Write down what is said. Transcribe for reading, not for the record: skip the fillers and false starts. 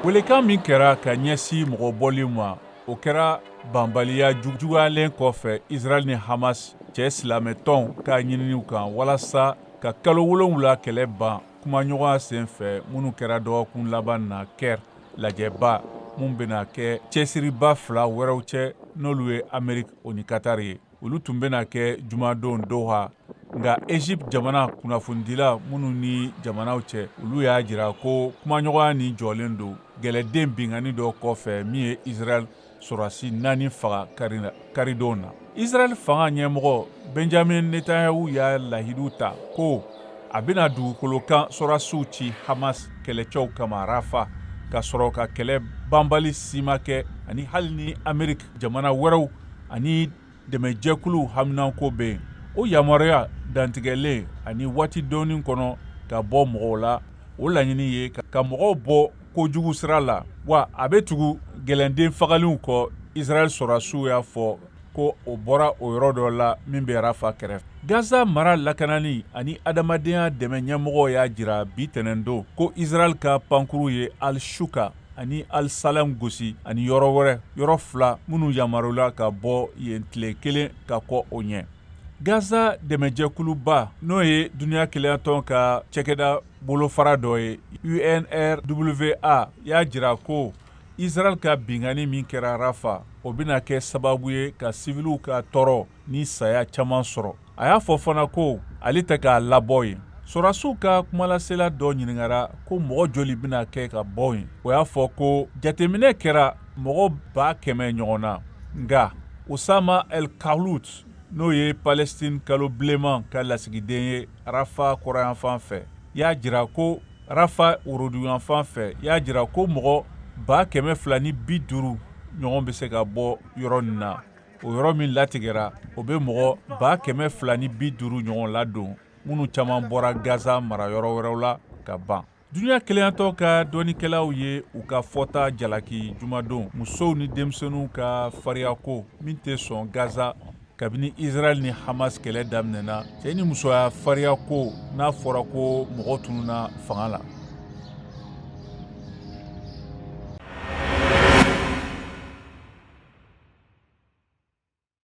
Welekan min kɛra ka ɲɛsin mɔgɔ bɔli ma, o kɛra banbaliya juguyalen kɔfɛ Israël ni Hamas cɛ silamɛtɔnw ka ɲininiw kan walasa ka kalo 7 kɛlɛ ban kumaɲɔgɔnya sen fɛ, minnu kɛra dɔgɔkun laban na Caire lajɛba mun bɛna kɛ cɛsiriba fila wɛrɛw cɛ, n'olu ye Amérique o ni Qatar ye. Olu tun bɛna kɛ jumadon Doha, nka Egypte jamana kunnafonidila minnu ni jamanaw cɛ, olu y'a jira ko kumaɲɔgɔnya nin jɔlen don gɛlɛden binkanni dɔ kɔfɛ min ye Israël sɔrɔdasi 4 faga karidon na. Israël fanga ɲɛmɔgɔ Benjamin Netanyahu y'a lahidu ta ko a bɛna dugukolo kan sɔrɔdasiw ci Hamas kɛlɛcɛw kama Rafa, ka sɔrɔ ka kɛlɛ banbali si ma kɛ, ani hali ni Amerique jamana wɛrɛw ani dɛmɛjɛkuluw haminanko bɛ yen. O yamaruya dantigɛlen ani waati dɔɔnin kɔnɔ ka bɔ mɔgɔw la, o laɲini ye ka mɔgɔw bɔ kojugu sira la, wa a bɛ tugu gɛlɛnden fagalenw kɔ. Israël sɔrɔdasiw y'a fɔ ko o bɔra o yɔrɔ dɔ la min bɛ Rafa kɛrɛfɛ. Gaza mara lakanani ani adamadenya dɛmɛ ɲɛmɔgɔ y'a jira bi tɛnɛndon ko Israël ka pankuru ye Al-Shuka ani Al-Salam gosi ani yɔrɔ wɛrɛ, yɔrɔ fila minnu yamaruyala ka bɔ yen tile kelen ka kɔ o ɲɛ. Gaza dɛmɛjɛkuluba, n'o ye duniya kelenyatɔn ka cɛkɛda bolofara dɔ ye, UNRWA, y'a jira ko Israël ka binkanni min kɛra Rafa, o bɛna kɛ sababu ye ka siviliw ka tɔɔrɔ ni saya caman sɔrɔ. A y'a fɔ fana ko ale tɛ k'a labɔ yen. Sɔrɔdasiw ka kumalasela dɔ ɲininkara ko mɔgɔ joli bɛna kɛ ka bɔ yen. O y'a fɔ ko jateminɛ kɛra mɔgɔ 100,000 ɲɔgɔn na. Nka Osama El Kahlout, n'o ye Palestine kalo bilenman ka lasigiden ye Rafa kɔrɔyanfan fɛ, y'a jira ko Rafa woroduguyanfan fɛ, y'a jira ko mɔgɔ 250,000 ɲɔgɔn bɛ se ka bɔ yɔrɔ nin na. O yɔrɔ min latigɛra, o bɛ mɔgɔ 250,000 ɲɔgɔn ladon, minnu caman bɔra Gaza mara yɔrɔ wɛrɛw la ka ban. Duniya kelenyatɔn ka dɔnnikɛlaw ye u ka fɔta jalaki jumadon musow ni denmisɛnninw ka fariyako min tɛ sɔn Gaza kabini Israël ni Hamas kɛlɛ daminɛna, cɛ ni musoya fariyako n'a fɔra ko mɔgɔ tununna fanga la.